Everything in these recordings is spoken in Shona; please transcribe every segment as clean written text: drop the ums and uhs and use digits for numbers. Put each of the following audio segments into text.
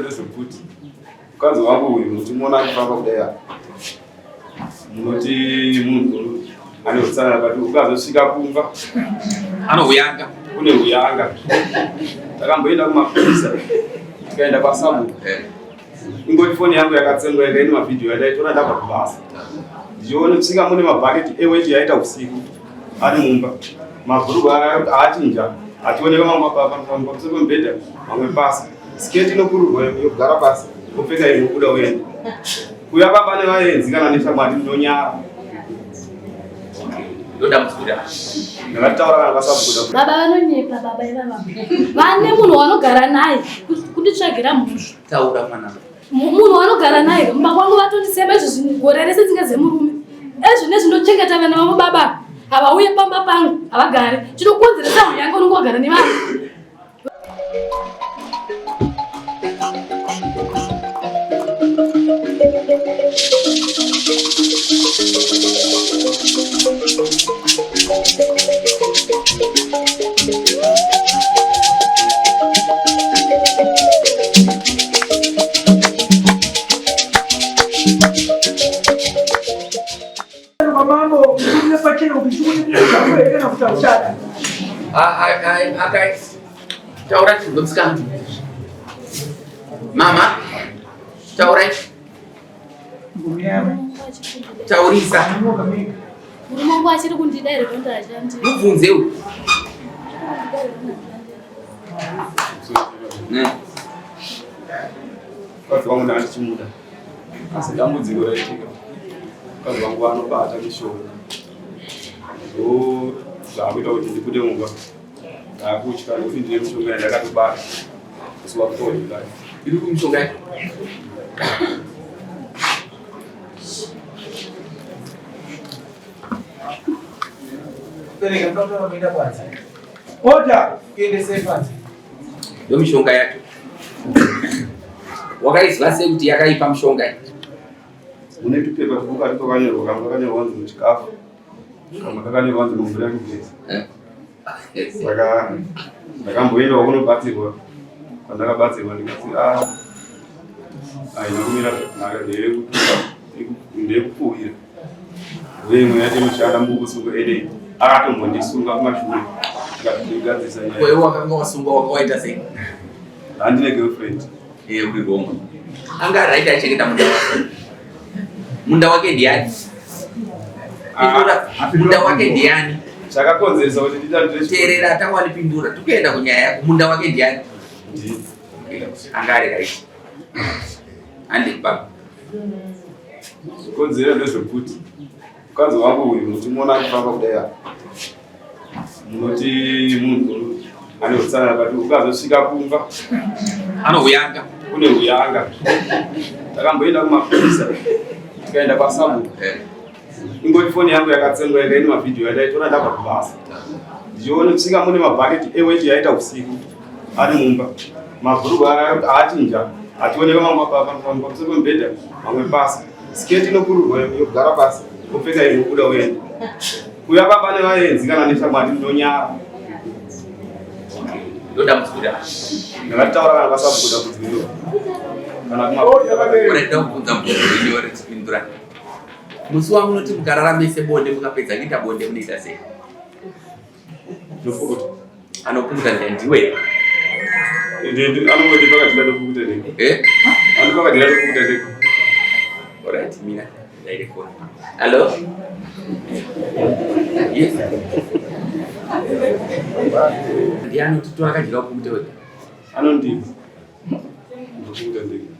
ndezvekuti mukadzi wangu uyu muchimuona achifamba kudai apa munoti munhu ane utsanana but ukazosvika kumba anouyanga kune uyanga. Takamboenda kumapurisa tikaenda kwasabuka eh. Ingoti foni yangu yakatsengwa yanga ine mavhidhiyo yandaitora ndabva kubasa ndichiona tsvika mune mabhaketi eweti yaita usiku ari mumba mabhurugwa aachinja achioneka mamwe pamusoro pemubhedha mamwe pasi siketi inokururwa yogara pasi wopfeka imwe wobuda uende kuya baba nevaenzi kana neshamwari ndinonyara. Ndakataura kana vasabuda. Baba vanonyepa baba ivava. Vane munhu wanogara naye kunditsvagira mhosva. Taura mwana. Munhu wanogara naye mumba kwangu vatondisema izvo gore rese dzinge dzemurume. Ezvi nezvinochengeta vana vavo baba. Havauye pamba pangu, havagare. Chinokonzeresa huyanga unenge wagara nevanhu. Mambo kubuda pachena kuti chikuti here kana kuti hauchada. Taura chinzwa musikana. Mama, taurai. Taurisa. Murume wangu achiri kundida here kuti achandi. Mubvunze uyu. Mukadzi wangu ndandichimuda asi dambudziko raitika mukadzi wangu anobata mishonga ndo zvaakuita kuti ndibude mumba ndakutya nekuti ndine mishonga yandakatobata musi wa 4 July. Iri kumishonga yacho? Order, kuendesei panze. Ndomishonga yacho. Wakaiziva sei kuti yakaipa mishonga iyi? Mune tupepa tukukati twakanyorwa kamwe kakanyorwa kunzi muchikafu kamwe kakanyorwa kunzi mumvura yekugeza. Eh. Saka ndakamboendawo kunobatsirwa kwandakabatsirwa ndikati ah haina kumira zvakanaka ndeyekupfuwira uye imwe yacho inoshanda mukusunga ende akatombondisunga kumashure tikatogadzirisa nyaya. Wewe wakanga wasungwa wakawaita sei? Handine girlfriend. Iye uri wrong. Anga right achengeta munda wake. Munda wake ndiani? Pindura. Ah, Munda wake ndiani? Chakakonzeresa kuti nditandire Teerera tangwanipindura. Tikuenda kunyaya yako. Munda wake ndiani? Ndi. Anga ari right. Handi baba. Zvikonzero ndezvekuti mukadzi wangu uyu muchimuona achifamba kudai apa munoti munhu ane utsanana but ukazosvika kumba Anouyanga. kune uyanga. Takamboenda kumapurisa tikaenda kwasabuka Eh. ingoti foni yangu yakatsengwa yanga ine mavhidhiyo yandaitora ndabva kubasa ndichiona tsvika mune mabhaketi eweti yaita usiku ari mumba mabhurugwa aachinja achioneka mamwe pamusoro pemubhedha mamwe pasi siketi inokururwa yogara pasi wopfeka imwe wobuda uende kuya baba nevaenzi kana neshamwari ndinonyara Ndodambudziko ndakataura kana vasabuda kudzivirira kana kuma Unoda kubvunza mubvunzo wenyore tipindura. Musi wamunoti mukarara mese bonde mukapedza kuita bonde munoita sei? Ndofukuta. Anopukuta ndiye ndiwe. Anongoti pakati ndatopukuta ndega. Eh? Ano pakati ndatopukuta ndega. Alright, mina ndairekona. Hello? Yes. Ndiye anotitora akadya kupukute wega. Anondipa. Ndopukuta ndega.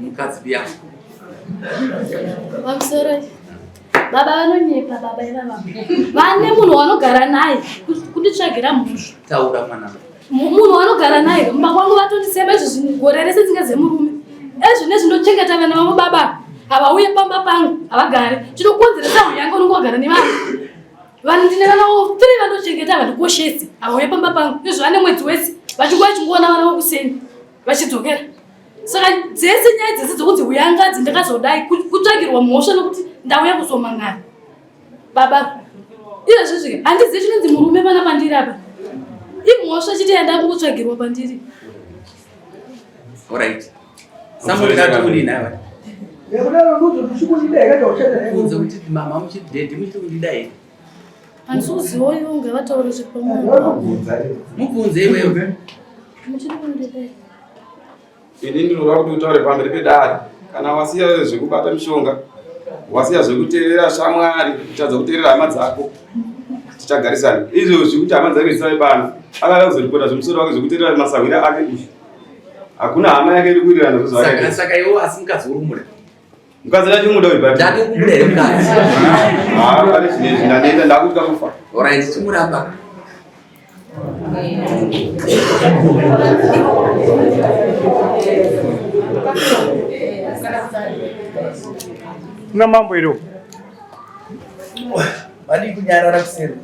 Mukadzi biya. Pamusoro baba vanonyepa baba ivava. Vane munhu wanogara naye kunditsvagira mhosva. Taura mwana. Munhu wanogara naye mumba kwangu vatondisema izvo gore rese dzinge dzemurume. Ezvi nezvinochengeta vana vavo baba havauye pamba pangu havagare. Chinokonzeresa huyanga unenge wagara nevanhu. Vanhu ndine vana three vandochengeta havandikoshesi havauye pamba pangu. Izvo vane mwedzi wese vachinguva vachingoona vana vokuseni vachidzokera. Saka dzese nyaya dzese dzokunzi huyangadzi ndakazodai kutsvagirwa mhosva nokuti ndauya kuzomangana. Baba, izvezvi handizivi chinonzi murume pana pandiri apa. Imhosva chete yanda kutsvagirwa pandiri. Alright. Samuel ndati kudini aiwa? Yakudaro ndudzo tichikundida here kana uchada here? Kunze kuti mama muchiti daddy muchiti kundida here? Handisi kuziva ivo ngavataure zviri pamoyo. Mubvunze iwewe. Muchiri kundida here? Ini ndinoda kuti utaure pamberi pedare kana wasiya zvekubata mishonga, wasiya zvekuteerera shamwari, kutadza kuteerera hama dzako, tichagarisana. Izvo zvekuti hama dzake dzisave pano, akada kuzoripota zvemusoro wake zvekuteerera masahwira ake izvi. Hakuna hama yake iri kuwirirana nazvo zvake. Saka iwo asi mukadzi uri kumuda? Mukadzi ndachimuda uyu but. Ndati kumuda here mukadzi? Ah, pane zvinezvi ndaneta ndakutya kufa. Alright, chimuramba. Kuna mambo iro. Vadii kunyarara kuseri?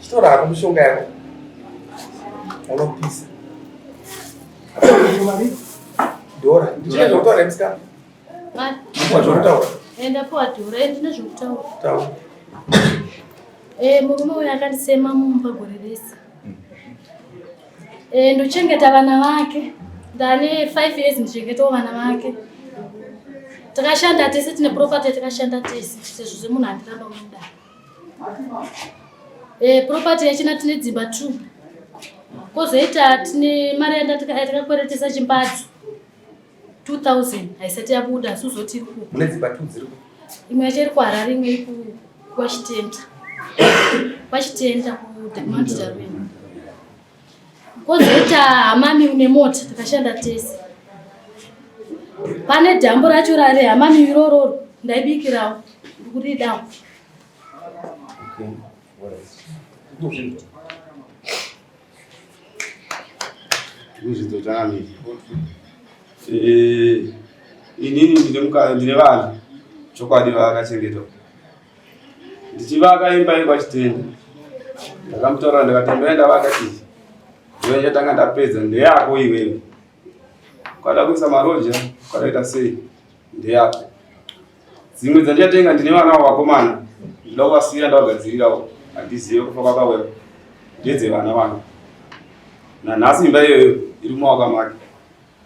Chitora hako mishonga yako. Unopisa. Dora, ndichine zvekutaura here musikana? Ndikuwa zvekutaura. Enda puwa Dora, eh, ndine zvekutaura. Taura. Eh, murume uyu akandisema mumba gore rese. Eh, ndochengeta vana vake. Ndane 5 years ndichengetawo vana vake. Takashanda tese tine property takashanda tese sezvo semunhu andiramba mudare. Eh, property yachina tine dzimba 2. Kozoita tine mari yatakakweretesa chimbadzo 2000 haisati yabuda asi uzoti iri ku. Mune dzimba 2 dziri ku. Imwe yacho iri kuHarare imwe iri ku kwaChitenda. KwaChitenda ku Mount Darwin. Kozoita hamami une mota takashanda tese. Pane dhambo racho rare hamami irororo ndaibikirawo ndikuridawo. Eh, inini ndine vana chokwadi vaakachengetwa ndichivaka imba yekwachitenda ndakamutaurira ndikati imba yandavaka iyi iwe ndichatanga ndapedza ndeyako iwewe ukada kuisa maroja ukada kuita sei ndeyako dzimwe dzandichatenga ndine vana vakomana ndinoda kuvasiira ndavagadzirirawo handizive kufa kwakauya ndedzevana vangu nanhasi imba iyoyo iri mumaoko make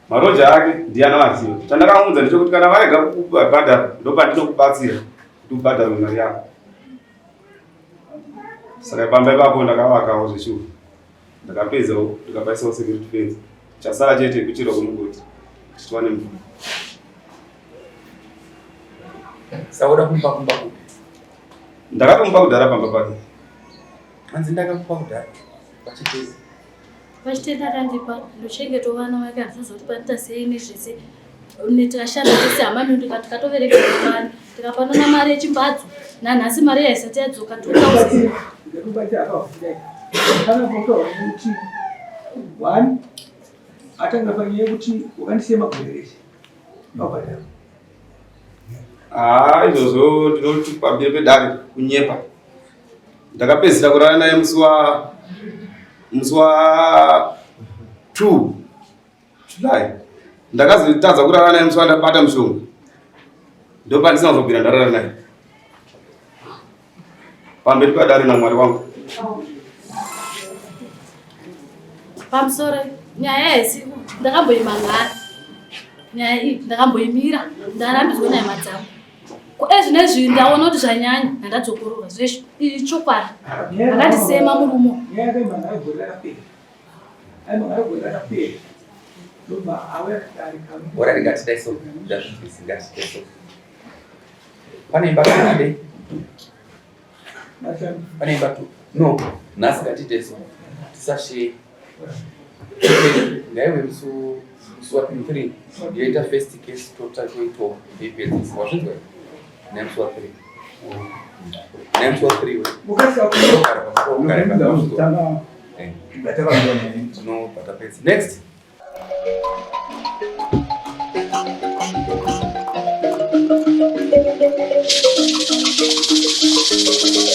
maroja ake ndiye anovaziva chandakamuudza ndechekuti kana varega kukubhadhara ndopandinokubatsira kuti ubhadharwe mari yako saka pamba ipapo ndakavakawo zveshuwa ndakapedzawo ndikapaisawo security fence chasara chete kuchirwa kwemugoti kuti tiwane mvura Sauda kumupa kumba kupi? Ndakatomupa kudhara pamba pake. Hanzi ndakakupa kudhara. Pachitezi. Pachitenda akandipa ndochengetawo vana vake handizoti panoita sei nezvese tikashanda tese hama nyo tikatoverenga mari tikapanana mari yechimbadzo nanhasi mari yaisati yadzoka 2000 kuti one atanga panyaya yekuti wakandisiya magore rese mabhadharo haa izvozvo ndinoti pamberi pedare kunyepa ndakapedzisira kurara naye musi wa musi wa 2 July ndakazotadza kurara naye musi wandabata mushonga ndopandisina kuzobvira ndarara naye pamberi padare namwari wangu pamusoro nyaya haisi ndakamboimangara nyaya iyi ndakamboimira ndarambidzwa naye madzangu ko ezvinezvi ndaona kuti zvanyanya ndandadzokorora zveshe iyi chokwadi akandisema murumo Bora ndingatidai so ndazvizvisi ngatidai so pane imba kanade pane imba tu no nhasi ngatiite so tisashe ngaiwe musi musi wa 3 yoita first case tota toitonga toipedzisa wazvinzwa nemusi wa 3 nemusi wa 3 we tinobva tapedza next Thank you.